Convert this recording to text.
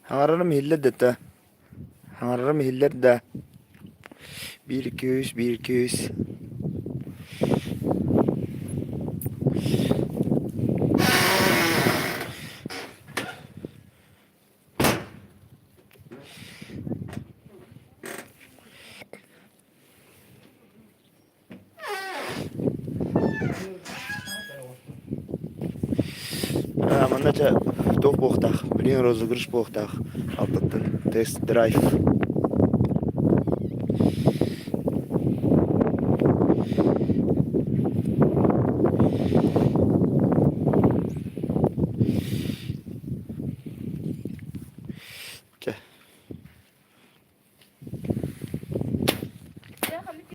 Хаҥарарым иһиллэр да этэ. Хаҥарарым иһиллэр да. Биир күүс, биир күүс. Манна дьэ туох буолуохтаах, билигин розыгрыш буолуохтаах алтаттан тест-драйв.